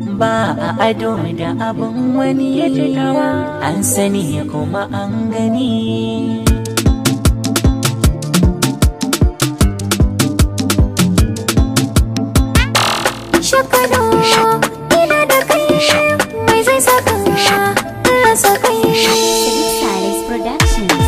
Ba a ado da abun wani, an sani kuma an gani. Shakado, ina da kai, mai zai saka rasa kai. Sadiq Salis Productions.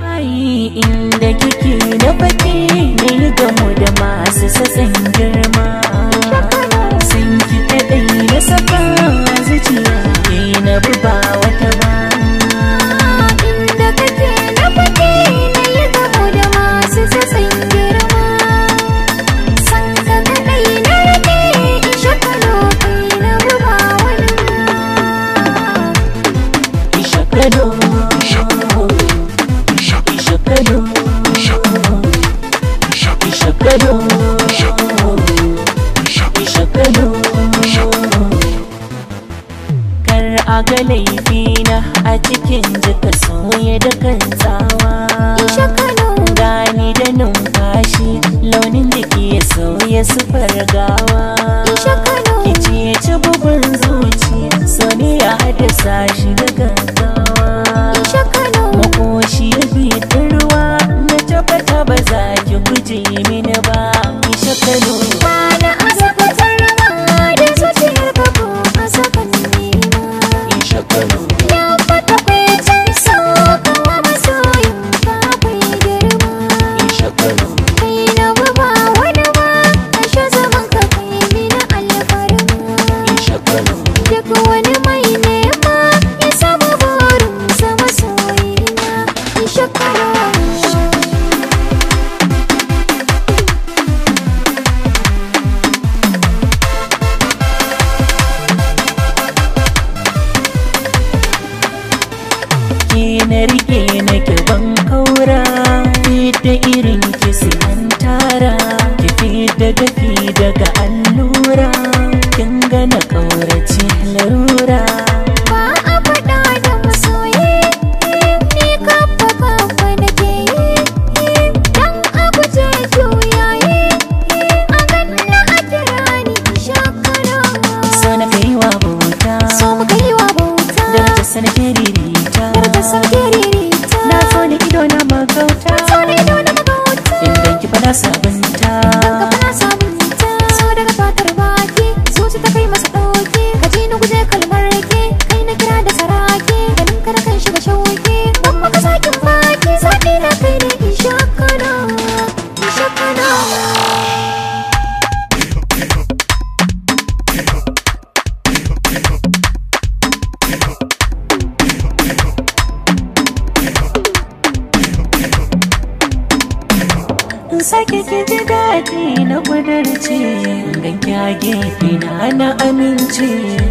Ai inda kike na fake ne gamu da masu sassan girma. Sun ki kaɗai na saka zuciya ke na ba wata ba. Inda kake na fake na yi gamo da masu sassan girma. San ka kaɗai na rage in shakalo kai na ba wani ba. Ishakado, Ishakado, Ishakado, Ishakado. Kar a ga laifina a cikin jika soya da kan tsawa. Ishakado, Gani da numfashi launin jiki ya sauya sufar gawa. Ishakado. Kici ci bugun zuci sani ya haddasa shi da gaggawa. Ishakado. Makoshi ya bi ta ruwa na tabbata ba za ki guje mini ba. Ishakado. Bana azabatar rawa da zuciyar ka ko a sakan nema. Ishakado. Ya fata kwai so kawa masoyin ka akwai girma. Ishakado. Kai na ba wani ba, ashe zaman ka kai mini alfarma. Ishakado. Duk wani mai nema ya samu burin sa masoyina. Ishakalo. Ke na rike nake ban kaura, fita irin ki sai an tara, ki fita dafi daga allura, kin ga na kaurace larura. Ba a faɗa da masoyi, ni kafa kafa nake yi, dan a guje juyayi, a ganna a kira ni shakara. So na kai wa bauta, So muka yi wa bauta, darajar sa nake ririta, darajar sauke ririta. Na so ni ido na magauta, So ne dole magauta, indan ki fada sabunta. dan ka fara sabunta. So daga fatar baki, zuci ta kai masa ɗauki, ka ji ni guje kalmar rake, kai na kira da saraki, ganin ka na kan shiga shauki, ban maka sakin baki, zaɓi na kai ne ishakana, ishakana. In sake ki ji daɗi na ƙudurce, ganki a gefe na ana amince,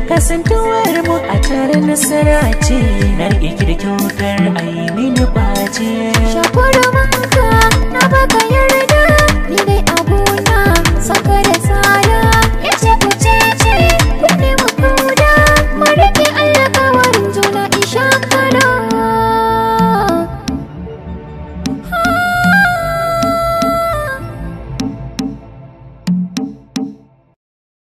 kasantuwar mu a tare nasara ce, na riƙe ki da kyautar a yi mini ƙwace. Shakura manka na baka yarda.